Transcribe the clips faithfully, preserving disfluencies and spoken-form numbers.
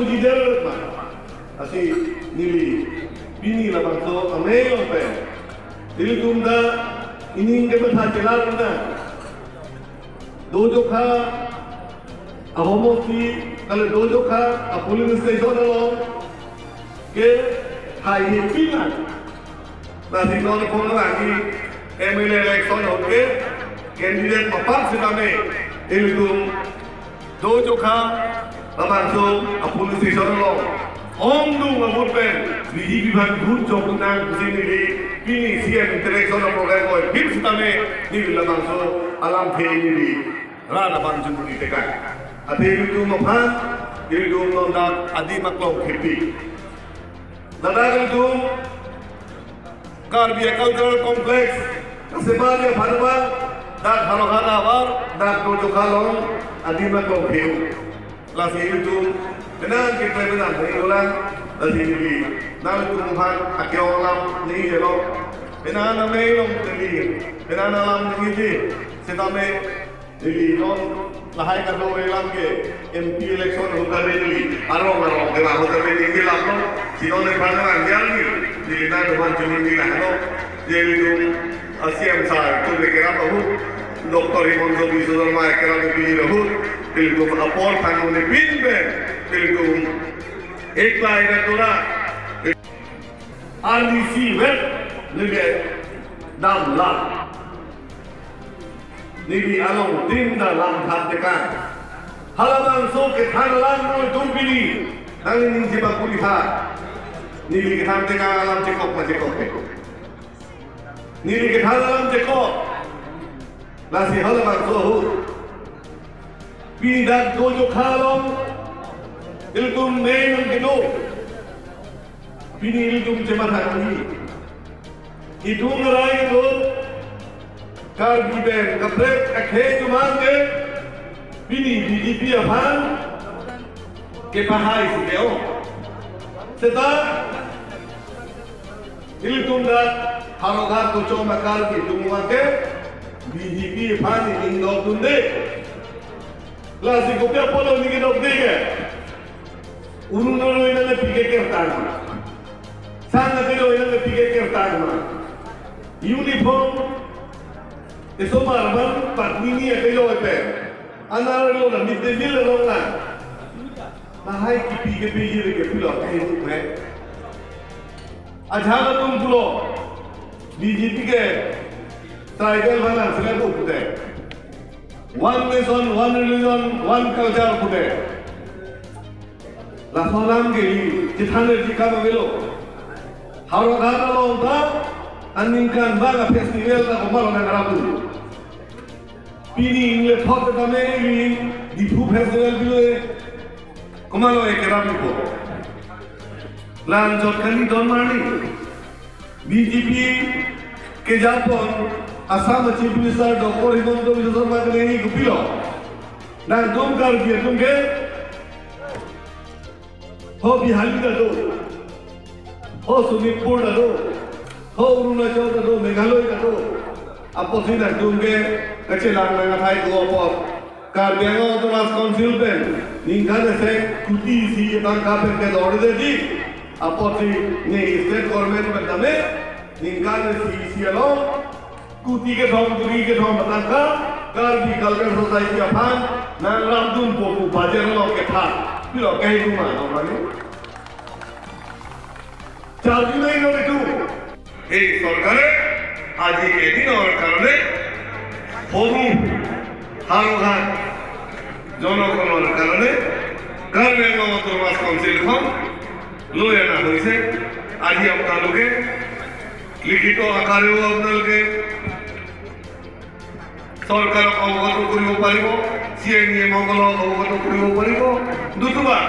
leader ma. Lasi neli pini labangso amei along pen ilitum ta ining kematha chelar na. Dojokha ahomosti, kali dojokha a polling station along ke hai hepin lang. Lasi non kong lagi M L A election ahut ke candidate mapan sitame ilitum dojokha labangso a polling station along ongdung a-vote pen B J P aphan vote jok nang pusi neli pini C M interaction a-program ko pin sitame neli labangso alamthe neli ran abang jumuni tekang. Athe ilitum aphan ilitum non dak adim aklong khepik. Ladak ilitum Karbi Cultural Complex, Kaseba dia Phanban, dak Howraghat ahavar, dak dojokha along adim aklong kheu. Lasi ilitum penang keklem penang nangji ulang, lasi neli nangtum aphan ake-ong alam nangji lo. Penang amei along neli penang alam nangji, sitame neli non lahai kado alam ke M P election ahut ta neli arong arong ke lahai ta neli nangji lam lo. Si non ephan nangji neli nangtum aphan chini nangji lo. Nelitum a C M sir atum ke kerap ahut, Doctor Himanta Biswa Sarma kerap ahut, nelitum apor thangnepin pen nelitum eklai na tora arnisi vet neli damlang. Neli along tin ta lam than tekang. Halabangso kethan alam nangtum pini nangning chepakuri tha. Neli kethan tekang alam chekok ma chekok ke. Neli kethan alam chekok. Lasi halabangso ahut pini dak dojokha along ilitum main nangkedo. Pini ilitum chematha nangji. Itum rai do Karbi pen kaprek akhei atum abang ke pini B J P aphan kepahai si ke-ong. Seta ilitum dak Howraghat kochom akar ke itum abang ke B J P aphan ining dok dunde. Lasi kopi apot lo neli kedok de ke. Urun aroi nangkepi ke kertang ma? Sang akeloi nangkepi ke kertang ma? Uniform, esomar abang patnini akeloi pen. Anar lo na mid day meal along na. Lahai kipi kepi ji le ke pulo ke itu ke. Ajahak atum pulo. B J P ke tribal balance le bu pute. One nation, one religion, one culture pute. Laso alam ke i, chethan le chikam avelo. Howraghat along ta, aningkanvang a-festival ta komat lo nangrap dun. Pini ingle thok ta me i, Diphu festival bilo e. Komat lo e kerap ipo. Lang jot kani don marni. B J P kejapon Assam Chief Minister Doctor Himanta Biswa Sarma ke neli kopilo. Nangtum Karbi atum ke ho Bihari ta do, ho Sonitpur ta do, ho Arunachal ta do, Meghalaya ta do. Apotsi nangtum ke kachelang nang athai ko apot. Karbi Anglong Autonomous Council pen ningkan isi kuti isi tangka pen kedor de di. Apotsi ne state government pen tame ningkan isi isi along kuti kethom, kuti kethom tangka Karbi Cultural Society aphan nangrap dunpo pu budget along kephan. Pilo kahi duma no mani. Charju nai no itu. এই চৰকাৰে আজি এদিনৰ কাৰণে সৰু হাওহাত জনগণৰ কাৰণে কাৰ্বি আংলং অট'নমাছ কাউন্সিলখন লৈ অনা হৈছে। আজি আপোনালোকে লিখিত আকাৰেও আপোনালোকে চৰকাৰক অৱগত কৰিব পাৰিব, চি আই নিয়মসকলক অৱগত কৰিব পাৰিব। নতুবা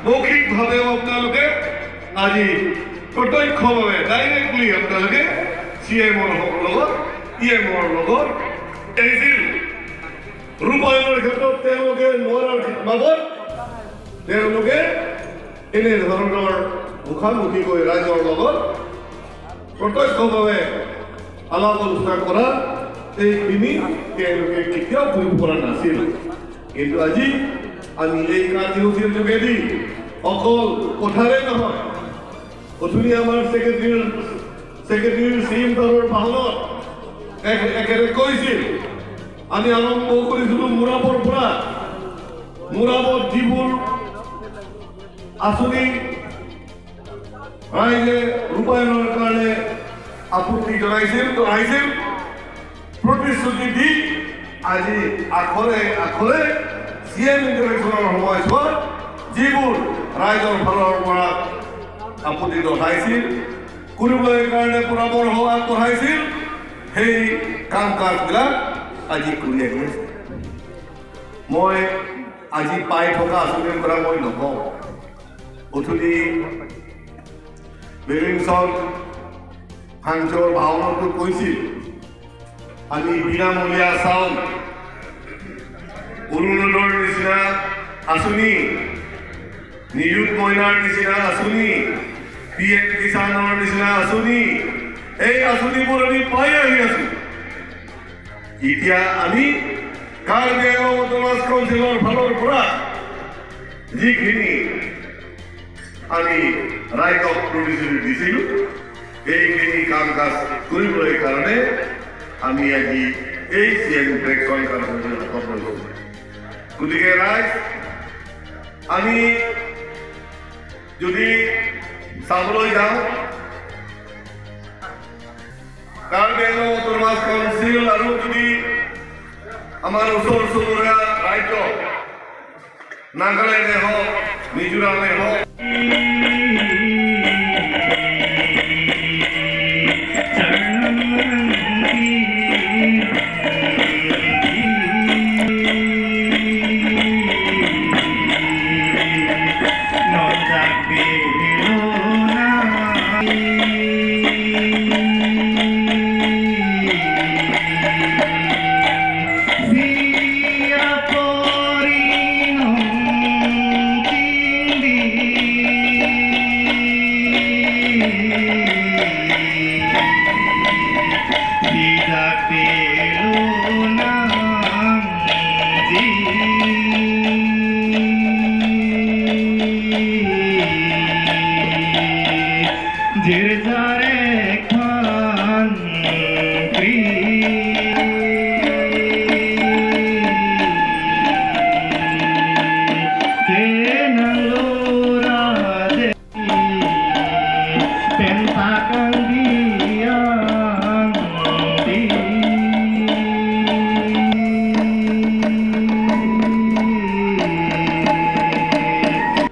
মৌখিকভাৱেও আপোনালোকে আজি প্ৰত্যক্ষভাৱে ডাইৰেক্টলি আপোনালোকে চি এমৰ লগত, ই এমৰ লগত, তহচিল ৰূপায়ণৰ ক্ষেত্ৰত তেওঁলোকে নোৱাৰাৰ বাবদ তেওঁলোকে এনেধৰণৰ মুখামুখিকৈ ৰাইজৰ লগত প্ৰত্যক্ষভাৱে আলাপ আলোচনা কৰা এইখিনি তেওঁলোকে কেতিয়াও কৰিব পৰা নাছিল। কিন্তু আজি আমি এই কাৰ্যসূচীৰ যোগেদি অকল কথাৰে নহয়, অথনি আমাৰ ছেক্ৰেটাৰী, ছেক্ৰেটাৰী চি এম ছাৰৰ ভাষণত এক-, একেৰে কৈছিল, আমি আৰম্ভ কৰিছিলো মুৰাবৰ পৰা। মুৰাবত যিবোৰ আঁচনি ৰাইজে ৰূপায়ণৰ কাৰণে আপত্তি জনাইছিল, জনাইছিল, প্ৰতিশ্ৰুতি দি আজি আখৰে আখৰে চি এম ইণ্টাৰেকশ্যনৰ সময়ছোৱাত যিবোৰ ৰাইজৰ ফালৰ পৰা আপত্তি জনাইছিল, কৰিবলৈ কাৰণে পৰামৰ্শ আগবঢ়াইছিল, সেই কাম কাজবিলাক আজি কৰি আহি আছে। মই আজি পাই থকা আঁচনিৰ পৰা মই নকওঁ। অথনি বেলিংছন হাংচৰ ভাষণতো কৈছিল, আমি বিনামূলীয়া চাউল, অৰুণোদয়ৰ নিচিনা আঁচনি, নিযুত মইনাৰ নিচিনা আঁচনি, পি এম কিষাণৰ নিচিনা আঁচনি, এই আঁচনিবোৰ আমি পাই আহি আছো। এতিয়া আমি কাৰ্বি আংলং অট'নমাছ কাউন্সিলৰ ফালৰ পৰা যিখিনি আমি ৰাইজক প্ৰতিশ্ৰুতি দিছিলো, এইখিনি কাম কাজ কৰিবলৈ কাৰণে আমি আজি এই চি এম ইণ্টাৰেকশ্যন কাৰ্যসূচী হাতত লৈছো। গতিকে ৰাইজ, আমি যদি চাবলৈ যাওঁ, কাৰ্বি আংলং অট'নমাছ কাউন্সিল আৰু যদি আমাৰ ওচৰ চুবুৰীয়া ৰাজ্য নাগালেণ্ডে হওক, মিজোৰামে হওক,